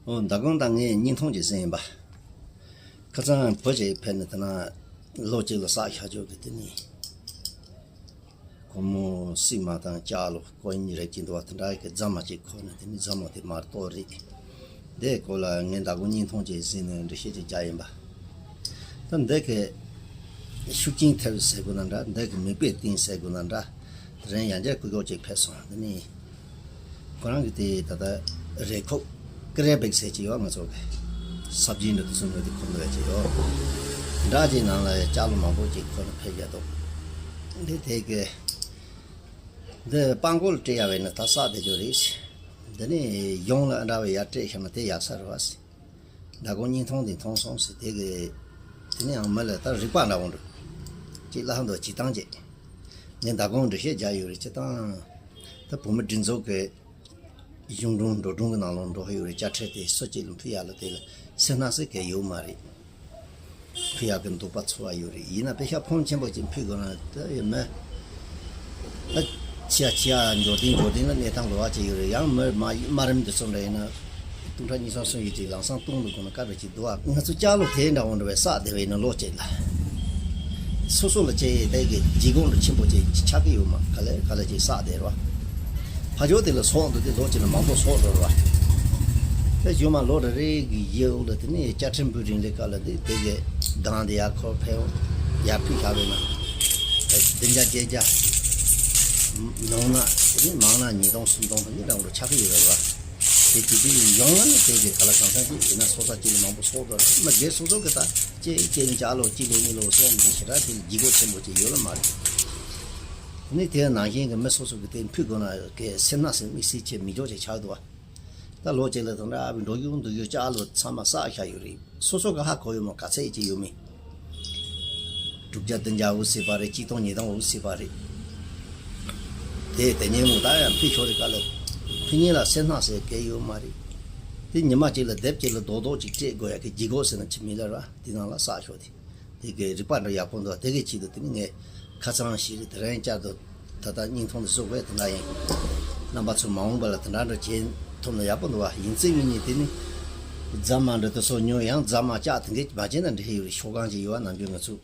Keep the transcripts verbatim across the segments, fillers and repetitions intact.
ཨོ། མདང་དགོང་དང་ངའི་བརྙན་ཐུང་ཅིག་གཟིགས་ཡིན་པ། ཁ་སང་བུ་ཅིག་ཕེབས་ནས་དེ་ན་ལོ་གཅིག་ལ་བསགས་བཞག་ཆོག་གི། དེ་ནི་སྒོར་མོ་སྲིད་མ་དང་ལྕགས་ལོ་ཀོའིན་རེག་གི་འདུག་པ། དེ་འདྲ་གི་རྫ་མ་ཅིག་ཁུར་ནས། དེ་ནི་རྫ་མ་དེ་མར་གཏོར་རེད། དེའི་སྐོར་ལ་ངས་མདང་དགོང་བརྙན་ཐུང་ཅིག་གཟིགས་ནས་འགྲེལ་བཤད་ཅིག་རྒྱག་ཡིན་པ། ད་འདི་གི་ཤུགས་རྐྱེན་ཐེབས་ཟེར་དགོས་ན་འདྲ། འདི་གི་མིག་དཔེ་བསྟན་ཟེར་དགོས་ན་འདྲ། དེ་རིང་ཡང་བསྐྱར་སྐུ་ཞབས་ཅིག་ཕེབས་སོང་། དེ་ནི་ཁོ་རང་གི་དེ་ད་ལྟ་རེ་ཁོག་ཀི་རེ་བེག་ཟེར་གྱི་ཡོད། ང་ཚོ་གི་སབ་ཇི་འདྲ་དེ་ཚོ་ཉོ་དེ་ཁོ་ལོ་ཡ་གྱི་ཡོད། འདྲ་གྱི་ནང་ལ་ཡ་ལྕགས་ལོ་མང་པོ་ཅིག་ཁོ་ན་ཕེབས་ཡ་འདུག། འདི་དེ་གི་འདི་སྤང་གོ་ལ་སྤྲད་ཡ་བས་ན་ད་བསགས་བསྡད་རྒྱུ་རེད། འདི་ནི་གཞུང་ལ་ཨ་འདྲ་བའི་ཡར་སྤྲད་བཞག་ན་དེ་ཡག་ས་རེད་བ། མདང་དགོང་བརྙན་ཐུང་དེ་མཐོང་སོང་ཟེར། དེ་གི་དེ་ནི་ཡང་མི་ལ་ད་རིག་པ་འདྲ་བོ་འདུག། ཅིག་ལྷག་འདུག་ཅིག་བཏང་ཅིག། ངས་མདང་དགོང་འགྲེལ་བཤད་རྒྱག་ཡོད་རེད། ཅིག་བཏང་། ད་བོད་མི་སྒྲིག་འཛུགས་ཀྱི་གཞུང་དྲུང་འགྲོ་གྲོན་གྱི་ནང་ལོགས་འགྲོ་ཧ་ཡོད་རེད། དཔྱ་ཁྲལ་དེ་སུ་གཅིག་ལ་ཕུལ་ཡག་ལ་དེ་ལ་སེམས་ནག་སེ་གལ་ཡོད་མ་རེད། ཕུལ་ཡག་གི་འདོད་པ་ཚོར་བ་ཡོད་རེད། ཡིན་ན་པེ་ཤ་ཕོན་ཆེན་པོ་ཅིག་ཕུལ་དགོས་ན་ད་ཡོད་མེད། ད་ཆེ་ཡ་ཆེ་ཡ་འབྱོར་ལྡན་འབྱོར་ལྡན་ལ་གནས་སྟངས་འགྲོ་བ་ཅིག་ཡོད་རེད། ཡང་མི་དམའ་དམའ་རིམ་དེ་ཚོ་འདྲ་ཡིན་ན་སྟོང་ཕྲག་གཉིས་གསུམ་གསུམ་ཡོད་ཅིག་ལམ་སང་སྟོང་དུ་དགོས་ན་དཀའ་རེད། ཅིག་འདུག་ཨ། ང་ཚོ་ལྕགས་ལོ་དེ་འདྲ་བོ་འདྲ་བའི་བསགས་བསྡད་པ་ཡིན་ན་ལོ་གཅིག་ལ། སོ་སོ་ལ་ཅིག་དེ་གི་ལྗིད་ཁོག་འདྲ་ཆེན་པོ་ཅིག་ཆགས་ཀྱི་ཡོད་མ། ག་ལེ་ག་ལེ་ཅིག་བསགས་བསྡད་རེད་བ། ཕ་ཇོ་དེ་ལ་སོགས་འདུག་དེ་ལོ་གཅིག་ལ་མང་པོ་སོགས་འགྲོ་རེད་བ། དེ་ཞུ་མ་ལོ་རེ་རེ་གི་ཡེ་འུ་ལ་དེ་ནས་དཔྱ་ཁྲལ་འབུལ་རིང་ལས་ཀ་ལ་དེ་དེ་གི་སྒང་དེ་ཡར་འཁོར་ཕེབས་ཡར་ཕུལ་བཞག་པས་ན། བདུན་བརྒྱ་བརྒྱད་བརྒྱ་ཉུང་ན་དེ་ནས་མང་ན་ཉིས་སྟོང་སུམ་སྟོང་དང་དེ་འདྲ་བོ་ཆགས་ཀྱི་ཡོད་རེད་བ། དེ་དེ་དུས་ཡོང་ལ་ནི་དེ་གི་ག་ལ་གང་འཚམ་ཅིག་ཡིན་ན་སོ་ས་གཅིག་ལ་མང་པོ་སོགས་དོ་མི་སྒེར་སོ་སོ་གི་ད་ཅེ་ཅེ་ནི་ཅ་ལོ་གཅིག་ལོ་གཉིས་ལོ་སོགས་འདི་ཞེ་དྲག་དེ་ལྗིད་ཁོག་ཆེན་པོ་ཅིག་ཡོད་ལ་མ་རེད། དེ་ནི་དེ་ནང་བཞིན་གི་མི་སོ་སོ་གི་དེ་ཕུལ་དགོས་ན་གི་སེམས་ནག་སེམས་དམིགས་བསལ་ཆེ་མི་འཇོག་ཅིག་ཆགས་འདུག་བ། ད་ལོ་གཅིག་ལ་དང་འདྲ་བའི་འགྲོ་རྒྱུ་འདུག་རྒྱུ་ལྕགས་ལོ་ཚང་མ་བསགས་བཞག་ཡོད་རེད། སོ་སོ་ག་ཧ་གོ་ཡོད་མོ་ག་ཚད་ཅིག་ཡོད་མིན། དྲུག་བརྒྱ་བདུན་བརྒྱ་འུ་སྲིད་པ་རེད། གཅིག་སྟོང་ཉིས་སྟོང་འུ་སྲིད་པ་རེད། དེ་དེ་ཉིན་མོ་ད་ཡང་ཕི་ཤོ་རི་ཀ་ལ་ཕི་ཉིན་ལ་སེམས་ནག་ཟེར་གལ་ཡོད་མ་རེད། དེ་ཉི་མ་གཅིག་ལ་དེབ་གཅིག་ལ་རྡོག་རྡོག་ཅིག་སྤྲད་དགོས་ཡ་གི་ལྗིད་ཁོག་ཟེར་ན་ཅི་མི་ལ་ར་དེ་ནང་ལ་བསགས་ཤོག་དེ། དེ་གི་རིག་པ་འདྲ་ཡག་པོ་འདུག། དེ་གི་ཆེད་དུ་དེ་ནི་ངས་ཁ་སང་ཞིག་རེད། དེ་རིང་བསྐྱར་དུ་ད་ལྟ་བརྙན་ཐུང་འདི་བཟོ་དགོས་དེ་འདྲ་ཡིན། རྣམ་པ་ཚོ་མ་འོངས་པ་ལ་དེ་འདྲ་འདྲ་བྱེད་ཐུབ་ན་ཡག་པོ་འདུག་བ། ཡིན་ཙི་ཡིན་ནི་དེ་ནི་རྫ་མ་འདྲ་དེ་ཚོ་ཉོ་ཡང་རྫ་མ་ལྕགས་དེ་འདྲས་མ་བྱས་ན་འགྲིག་ཡོད་རེད། ཤོག་ཁང་ཅིག་ཡོད་བ། ནམ་རྒྱུན་ང་ཚོ་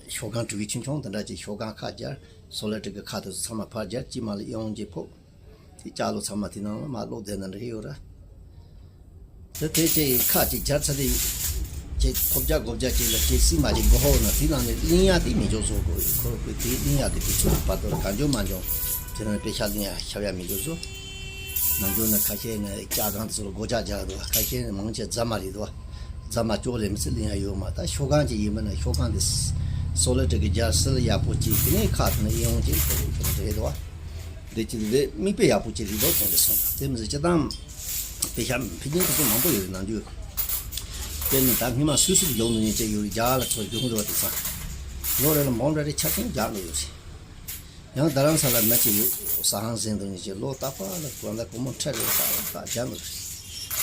ཤོག་ཁང་གྲུ་བཞི་ཆུང་ཆུང་དེ་འདྲ་ཅིག་ཤོག་ཁང་ཁ་སྦྱར། སོ་ལེ་ཊིག་གི་ཁ་དེ་ཚོ་ཚང་མ་ཕར་སྦྱར། དཀྱིལ་མ་ལ་ཨེ་ཡོང་ཅིག་ཕོག། དེ་ལྕགས་ལོ་ཚང་མ་དེ་ནང་ལ་མར་བླུགས་བསྡད་ན་འགྲིག་ཡོད་ར། དེ་དེ་ཅིག་ཁ་ཅིག་སྦྱར་ཚར་དེ་ཅིག་ཁོབ་རྒྱག་སྒོ་རྒྱག་ཅིག་ལ་ཅིག་སྲིད་མ་ཅིག་སྒོ་ཧོ་ན་དེ་ནང་ནས་གླིང་ཡག་དེ་མི་འཇོག་བཟོ་དགོས་ཡོད། ཁོ་ར་ཁོས་དེ་གླིང་ཡག་གི་དུས་ཚོད་བར་དུ་གང་འཇོག་མ་འཇོག་དེ་ནང་དཔེ་ཤག་གླིང་ཡག་ཤབ་ཡག་མི་འཇོག་བཟོ། ནང་འཇོག་ན་ཁ་ཤས་ནས་ལྕགས་སྒང་དེ་ཚོ་ལ་སྒོ་ལྕགས་རྒྱག་འདུག། ཁ་ཤས་ནས་མང་ཆེ་རྫ་མ་རེད་འདུག། རྫ་མ་ཅོག་ལས་མི་སྲིད་གླིང་ཡག་ཡོད་མ། ད་ཤོག་ཁང་ཅིག་ཡིན་པ་ན་ཤོག་ཁང་དེ་སོ་ལེ་ཊིག་གི་སྦྱར་སིལ་ཡག་པོ་ཅིག་དེ་ནས་ཁ་དེ་ནས་ཨེ་ཡོང་ཅིག་ཁོ་ར་ཁོ་ར་རེད་འདུག། འདི་ཅི་རེད། མིག་དཔེ་ཡག་པོ་ཅིག་རིག་རོགས་གཏོང་གི་སོང་། དེ་མི་ཟེར་སྤྱི་བཏང་དཔེ་ཤ་ཕི་ཉིན་དེ་ཚོ་མང་པོ་ཡོད་རེད་ནང་རྒྱུ། དཔེར་ན་ད་སྔོན་མ་སུད་སི་ལ་ཡོང་ནས་ཉེ་ཆར་ཡོད་རེད། རྒྱ་གར་ལ་ཚོ་ཡོང་འགྲོ་བ་དེ་ཚ། ལོ་རེ་ལ་མང་འདྲ་རེ་ཆ་ཚང་རྒྱག་ནས་ཡོད་རེད། ཡང་རྡ་རམ་ས་ལ་མི་ཅིག་ཡོད་ས་ཧང་ཟེར་འདུག་ཉེ་ཆར་ལོ་རྟག་པར་ལ་གོ་ད་གོ་མོ་ཁྲ་རེ་ས་ལ་ད་རྒྱག་ནས་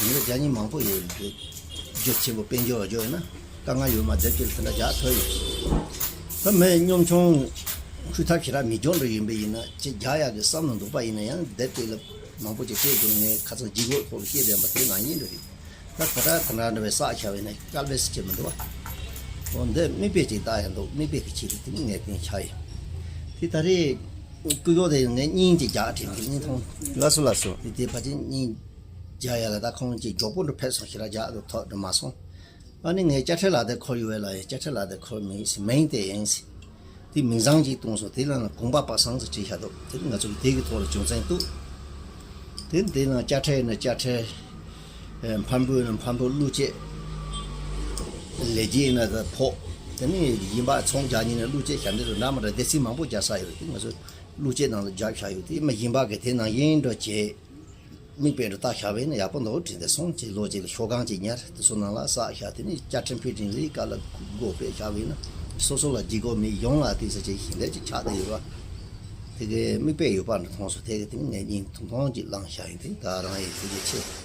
ཡོད་རེད། ཡིན་ན་རྒྱ་ཉིན་མང་པོ་ཡོད་རེད། རྒྱུ་ཆེན་པོ་དཔལ་འབྱོར་བ་འཇོག་ཡོད་ན། དཀའ་ངལ་ཡོད་མ་རེད། དེབ་ཀྱི་དེ་འདྲ་རྒྱག་ཐུབ་ཡོད། ད་མི་གཉོམ་ཆུང་ཁུལ་ཐབས་ཞེ་དྲག་མི་འཇོག་འདྲ་ཡིན་པ་ཡིན་ན་ཅིག་རྒྱག་ཡག་གི་བསམ་བློ་འདུག་པ་ཡིན་ན་ཡང་དེབ་དེ་ལ་མང་པོ་ཅིག་སྤྲད་དགོས་ངས་ཁ་སང་ལྗིད་ཁོག་ཐོག་ལ་སྐྱེས་བསྡད་པ་དེ་ནང་བཞིན་འདྲ་རེད། ད་ད་ལྟ་དེ་འདྲ་འདྲ་བའི་བསགས་བཞག་པ་ཡིན་ན་དཀའ་ལས་སུ་བྱེད་མི་འདུག་བ། འོ་འདི་མིག་དཔེ་ཅིག་ལྟ་ཡག་འདུག། མིག་དཔེ་གི་ཆེད་དུ་དེ་ནི་ངས་བསྟན་ཆ་ཡིན། དེ་ད་རེས་སྐུ་ཡོག་དེ་ངས་སྙིང་ཅིག་རྒྱག་དྲན་གི་སྙིང་ཐོང་། ལགས་སོ་ལགས་སོ། དེ་དེ་ཕལ་ཆེར་སྙིང་རྒྱག་ཡག་ལ་ད་ཁོང་ཅིག་མགྱོགས་པོ་འགྲོ་ཕེབས་སོང་། ཞེ་དྲག་རྒྱག་འགྲོ་ཐོག་འགྲོ་མ་སོང་། ཨ་ནི་ངས་དཔྱ་ཁྲལ་ལག་དེབ་འཁོར་ཡོད་པས་ལ་ཡ། དཔྱ་ཁྲལ་ལག་དེབ་འཁོར་མེད་ཟེར། མིང་དེ་ཡིན་ཟེར། དེ་མིང་བཟང་ཅིག་བཏོན་སོང་། དེ་ལ་ནི་དགོངས་པ་པ་སངས་སུ་བྲིས་བཞག་འདུག། དེ་ནི་ང་ཚོ་གི་དེ་གི་ཐོག་ལ་རྒྱུ་མཚན་འདུག། དེ་ནི་དེ་ནང་དཔྱ་ཁྲལ་ཡིན་ན་དཔྱ་ཁྲལ། ཨེ། ཕམ་པོ་ཡིན་ན་ཕམ་པོ་བླུགས་ཆས། ལས་བྱེད་ཡིན་ན་ད་ཕོགས། དེ་ནི་ཡིན་པ་ཚོང་རྒྱག་མཁན་ནི་བླུགས་ཆས་ཞབས་འདེགས་རུ་འདྲ་མི་འདྲ་སྡེ་ཚན་མང་པོ་རྒྱག་ས་ཡོད་རེད། དེ་ང་ཚོ་བླུགས་ཆས་ནང་ལ་རྒྱབ་བཞག་ཡོད། དེ་མི་ཡིན་པ་གི་དེ་ནང་བཞིན་འགྲོ་བྱས། མིག་དཔེ་འདྲ་བལྟ་བཞག་པས་ན་ཡག་པོ་འདུག་དྲན་ཏེ་སོང་། ཅིག་ལོ་གཅིག་ལ་ཤོག་ཁང་ཅིག་ཉར། དེ་ཚོ་ནང་ལ་བསགས་བཞག། དེ་ནི་བཅའ་ཁྲིམས་ཕུད་རིང་ལི་ཀ་ལ་སྒོ་ཕྱེ་བཞག་པས་ན་སོ་སོ་ལ་ལྗིད་ཁོག་མེད། ཡོང་ལ་དེ་ཚོ་ཅིག་ཞིང་ལས་ཅིག་ཆགས་བསྡད་ཡོད་ར། དེ་གའི་མིག་དཔེ་ཡོད་པ་འདྲ་མཐོང་སོང་། དེ་གི་དེ་ནི་ངས་སྙིང་ཐུང་ཐུང་ཅིག་བླངས་བཞག་ཡིན། དེ་ད་རང་ཡིན། ཐུགས་རྗེ་ཆེ།